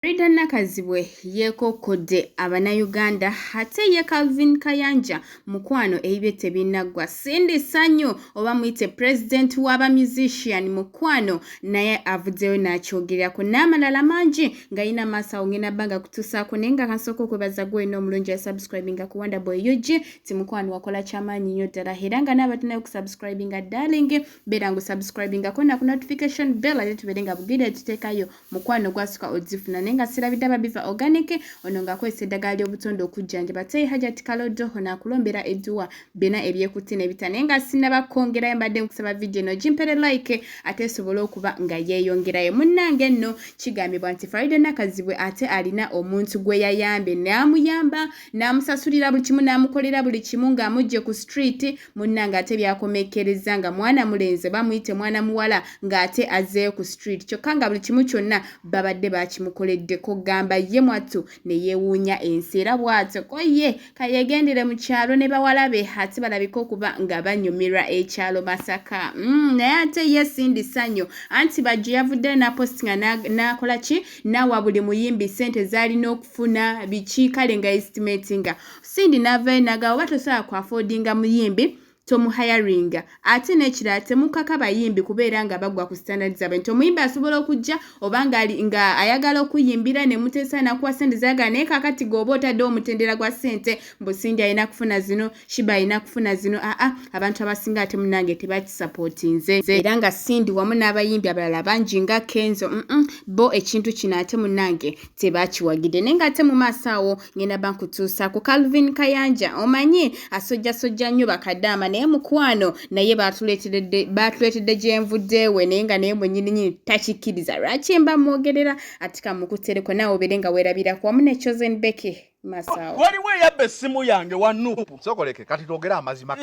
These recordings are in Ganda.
Faridah Nakazibwe yeekokkodde Abanayuganda ate ye Calvin Kayanja mukwano ebibye tebinnaggwa. Cindy Sanyu oba muyite pulezidenti w'aba musician mukwano naye avuddeyo n'akyogerako n'amalala mangi nga yina maaso awo ngenda bba nga kutuusaako naye nga kansooka okwebaza gwe olina omulungi asubscribinga ku Wonder Boy UG ti mukwano wakola kyamaanyi nnyo ddala era nga n'abatinayo okusubscribinga darling beera ngu subscribingako na ku notification bell ate tubeere nga bugenda tuteekayo mukwano gwasuka ozifuna naye nga sirabidde ababiva organic ono ng'akozesa eddagala ly'obutonde okujjanjaba tey Hajat Kalodo ono akulombera edduwa byonna ebyekutte nebita naye nga sinaba kwongerayo mbadde nkusaba vidiyo eno gimpere like ate esobole okuba nga yeeyongerayo. Munnange nno kigambibwa nti Farida Nakazibwe ate alina omuntu gwe yayambye n'amuyamba n'amusasulira buli kimu n'amukolera buli kimu ng'amuggye ku street. Munnange ate byakomekkerezza nga mwana mulenzi bamuyite mwana muwala ng'ate azzeeyo ku street kyokka nga buli kimu kyonna babadde bakimukoleddeko gamba ye mwattu ne yeewuunya ensi era bw'atyo ko ye kayegendere mu kyalo ne bawala be ate balabike okuba nga banyumirwa ekyalo Masaka. Naye ate ye Cindy Sanyu anti Bajjo yavuddeyo n'apostinga n'akola ki n'awa buli muyimbi ssente z'alina okufuna biki kale nga estimatinga Cindy n'avaayo n'agamba oba tosobola ku affordinga muyimbi tomuhayaringa ate n'ekirala temukaka bayimbi kubeera nga bagwa ku standard zaabwe nti omuyimbi asobola okujja oba nga ayagala okuyimbira ne muteesa nakuwa ssente zayagala naye kaakati gweoba otaddewo omutendera gwa ssente mbu Cindy alina kufuna zino, Sheebah alina kufuna zino, aa abantu abasinga ate munnange tebakisapootinze era nga Cindy wamu n'abayimbi abalala bangi nga Kenzo bo ekintu kino ate munnange tebakiwagidde naye ng'ate mu maaso awo ngenda ba nkutuusaako Calvin Kayanja omanyi asojjasojja nnyo bakadaama naye mukwano naye baatuleetedde gye nvuddeewe naye nga naye mwennyininyini takikkiriza lwaki mba mwogerera ate kamukutereko naawe obeere nga weerabirako wamu ne Chosen Becky maaso awo. Waliwo eyabba essimu yange wa Nupu. Sokoleke kati twogere amazima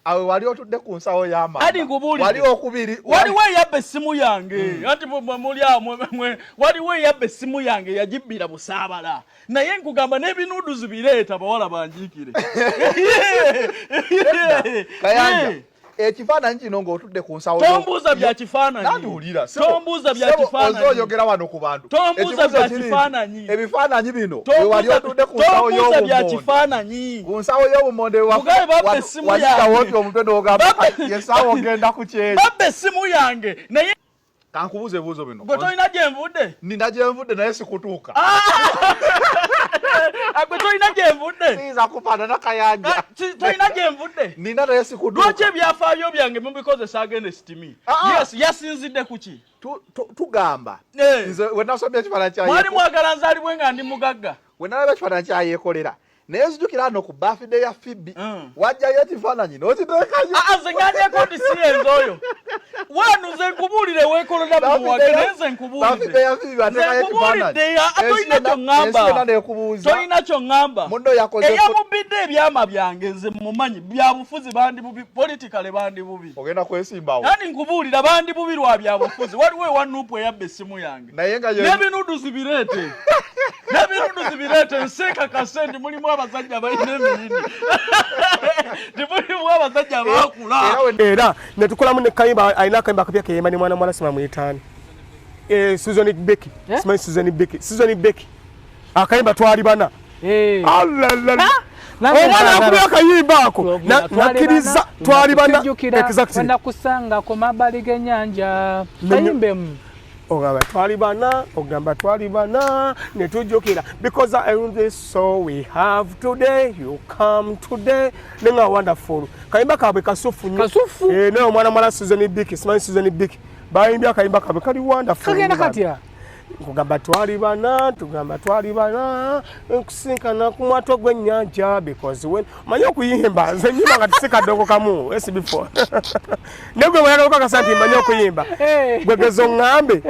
awe wali otudde ku nsawo y'amanda. Adi nkubuulidde. Wali okubiri. Waliwo eyabba essimu yange anti muli awo waliwo eyabba essimu yange yagibbira Busaabala naye nkugamba n'ebinuuduzi bireeta bawala banjiikire. Kayanja ekifaananyi kino ng'otudde ku nsawo Tombuuza bya kifaananyi. Nandiwulira. Tombuuza bya kifaananyi. Ozoyogera wano ku bantu. Tombuuza bya kifaananyi. Ebifaananyi bino we wali otudde ku nsawo Tombuuza bya y'obumonde kifaananyi. Ku nsawo y'obumonde. Mugabe babba essimu wayitawo yange. oti omutwe n'ogamba yesaawa ogenda ku kyeyo. Babba essimu yange naye Kankubuuza ebibuuzo bino. Gwe tolina gye nvudde. Nina gye nvudde naye sikutuuka. Gwe tolina gye nvudde. Siyinza kufaanana Kayanja. Tolina gye nvudde. Nina naye sikutuuka. Lwaki ebyafaayo byange mubikozesa against me? Yes, yasinzidde ku ki? Tugamba nze we nasomye ekifaananyi kya Mwali mwagala nzaalibwe nga ndi mugagga. We nalaba ekifaananyi kya Yekolera naye nzijukira ano ku birthday ya Phoebe wajjayo ekifaananyi n'okiteekayo. Nze ngandyeko nti si yenze oyo wano nze nkubuulire weekolera muwage naye nze nkubuulire Birthday ya Phoebe bateekayo ekifaananyi. Nkubuulidde tolina Ensi yonna kyoŋŋamba n'ekubuuza. Tolina kyoŋŋamba. Munno yakoze Eyamubidde ebyama byange nze mumanyi byabufuzi bandi bubi politically bandi bubi. Ogenda kwesimbawo. Kandi nkubuulira bandi bubi lwa byabufuzi waliwo ewa Nupu eyabba essimu yange. Naye nga N'ebinuduzi bireete n'ebinuduzi bireete nseekakase nti mulimu abasajja balina emiyini nti mulimu abasajja abaakula. Era netukolamu ne kayimba alina akayimba akapya keyemba ne mwana muwala sima mwitaani Susan Becky. Simanyi Susan Becky, Susan Becky akayimba twali bana. Alalala. Omwana akubye akayimba ako nakkiriza twali bana exactly. Nakusanga ku mabbali g'ennyanja kayimbemu. Ogamba twali bana ogamba twali bana ne tujjukira because I am this so we have today you come today nenga wonderful kayimba kaabwe kasufu nnyo. Kasufu. Naye omwana muwala Susan Becky simanyi Susan Becky bayimbye akayimba kaabwe kali wonderful. Kagenda katya? Nkugamba twali bana tugamba twali bana nkusinkana ku mwato gw'ennyanja because when manyi okuyimba nze nyimba nga tisikaddoko kamu SB4 naye gwe bweyagala okakasa nti mmanyi okuyimba gwe gezo ŋŋambe.